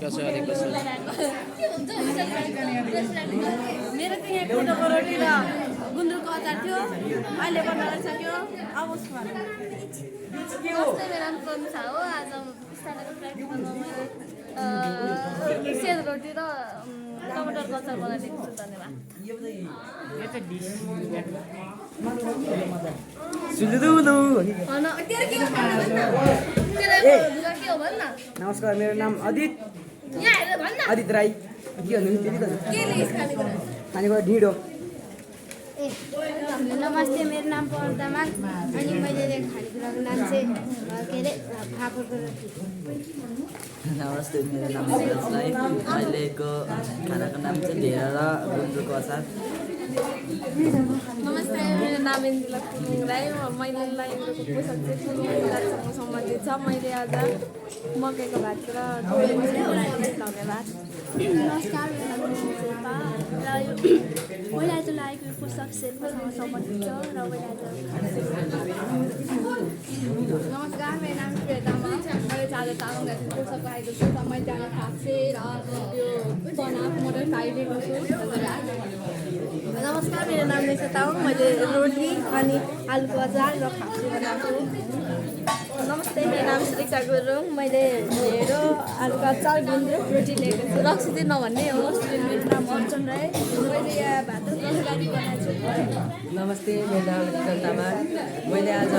कसो अलिक कसो मेरो चाहिँ यहाँ कोदोको रोटी र गुन्द्रुकको अचार थियो अहिले बनाएर सक्यो अब उसको नमस्ते मेरो नाम प्रनिशा हो आज स्टार्टको प्र्याक्टिकलमा सेलरोटी र टमाटरको अचार बनाइदिएको छु धन्यवाद नमस्कार मेरो नाम अदित राई के भन्नु खानेकुरा ढिँडो नमस्ते मेरो नाम पर्दामा अनि मैले खानेकुराको नाम चाहिँ के अरे फापरको रोटी नमस्ते मेरो नाम सुरजलाई अहिलेको खानाको नाम चाहिँ ढेँडो र गुन्द्रुकको अचार नमस्ते मेरो नाम इन्दिला कुमुङ राई मैले लगाएको पोसाक चाहिँ रातसँग सम्बन्धित छ मैले आज मकैको भात र धन्यवाद नमस्कार मैले आज लागेको पोसाक सेल्फसँग सम्बन्धित छ र मैले आज नमस्कार मेरो नाम श्वेतामा मैले आज तामाङ जातिको पोसाक लगाएको छु र मैले त्यहाँ खाप्से र यो चना मटर खाइदिएको छु धन्यवाद नमस्कार मेरो नाम निशा तामाङ मैले रोटी अनि आलुको अचार र खाप्से बनाएको नमस्ते मेरो नाम सुरिक्षा गुरुङ मैले ढेँडो आलुको अचार गुन्द्रुक रोटी लिएको छु रक्सी नभन्ने हो मेरो नाम अर्चन राई मैले यहाँ भात र तरकारी बनाएको छु नमस्ते मेरो नाम रिजन तामाङ मैले आज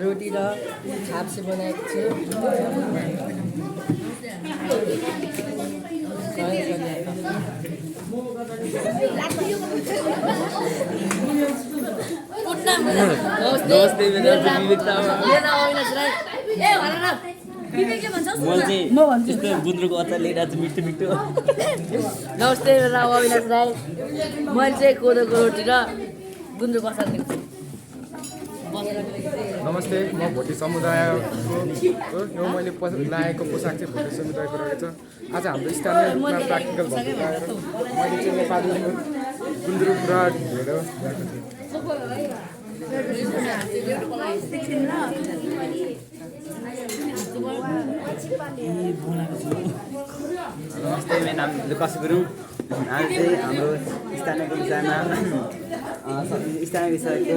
रोटी र खाप्से बनाएको छु नमस्ते मेरो नाम विवेक तामाङ म चाहिँ त्यस्तो गुन्द्रुकको अचार लिएर आज मिठो मिठो नमस्ते मेरो नाम अविनाश राई मैले चाहिँ कोदोको रोटी र गुन्द्रुकको अचार दिन्छु नमस्ते म भोटे समुदायको यो मैले लगाएको पोसाक चाहिँ भोटे समुदायको रहेछ आज हाम्रो स्थानीय रूपमा प्र्याक्टिकल भएको आएर मैले चाहिँ नेपालीको गुन्द्रुक र ढेँडो ल्याएको नमस्ते मेरो नाम लुकास गुरुङ आज चाहिँ हाम्रो स्थानीय विषयमा स्थानीय विषयको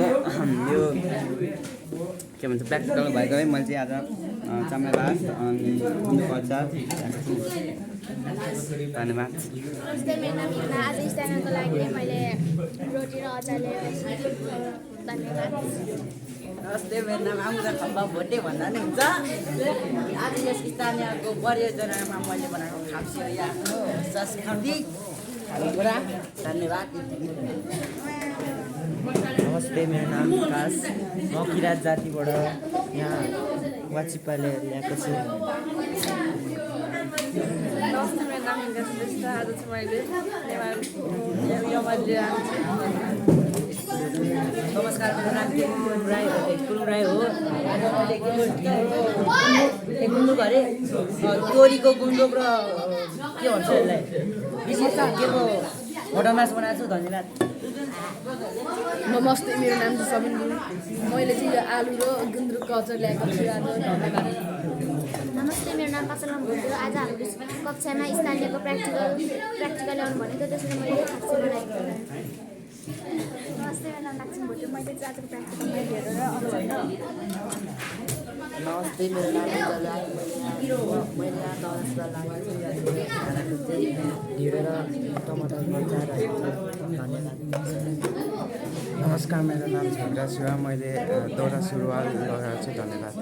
यो के भन्छ प्र्याक्टिकल भएको है मैले चाहिँ आज चामल भात अनि गुन्द्रुकको अचार धन्यवाद नमस्ते मेरो नाम हिना आज स्थानीयको लागि मैले रोटी र अचार ल्याएको छु धन्यवाद नमस्ते मेरो नाम आमुदा खम्बा भोटे भन्दा नि हुन्छ आज यस स्थानीयको परियोजनामा मैले बनाएको खाप्से यहाँको संस्कृति खानेकुरा धन्यवाद नमस्ते मेरो नाम विकास म किराँत जातिबाट यहाँ वाचिप्पाले ल्याएको छु नमस्ते मेरो नाम हिङ्गा श्रेष्ठ आज चाहिँ मैले नमस्कार मेरो नाम कुलुङ राई हो आज मैले गुन्द्रुक अरे तोरीको गुन्द्रुक र के भन्छ यसलाई विशेष के को होटल मास बनाएको छु धन्यवाद नमस्ते मेरो नाम चाहिँ सबिन गुरुङ मैले चाहिँ यो आलु र गुन्द्रुकको अचार ल्याएको छु आज धन्यवाद नमस्ते मेरो नाम पासलम भोटे हो आज हाम्रो कक्षामा स्थानीयको प्र्याक्टिकल ल्याउनु भनेको त्यसरी मैले खाप्से बनाएको नमस्ते मेरो नाम लक्ष्मी भोटे मैले चाहिँ आजको प्र्याक्टिकलमा ढेँडो र अचार नमस्ते मेरो नाम मैले यहाँ दसमा लागेको खानाको चाहिँ ढिँडो र टमाटरको अचार धन्यवाद नमस्कार मेरो नाम झगडा शिवा मैले दौरा सुरुवाल लगाएको छु धन्यवाद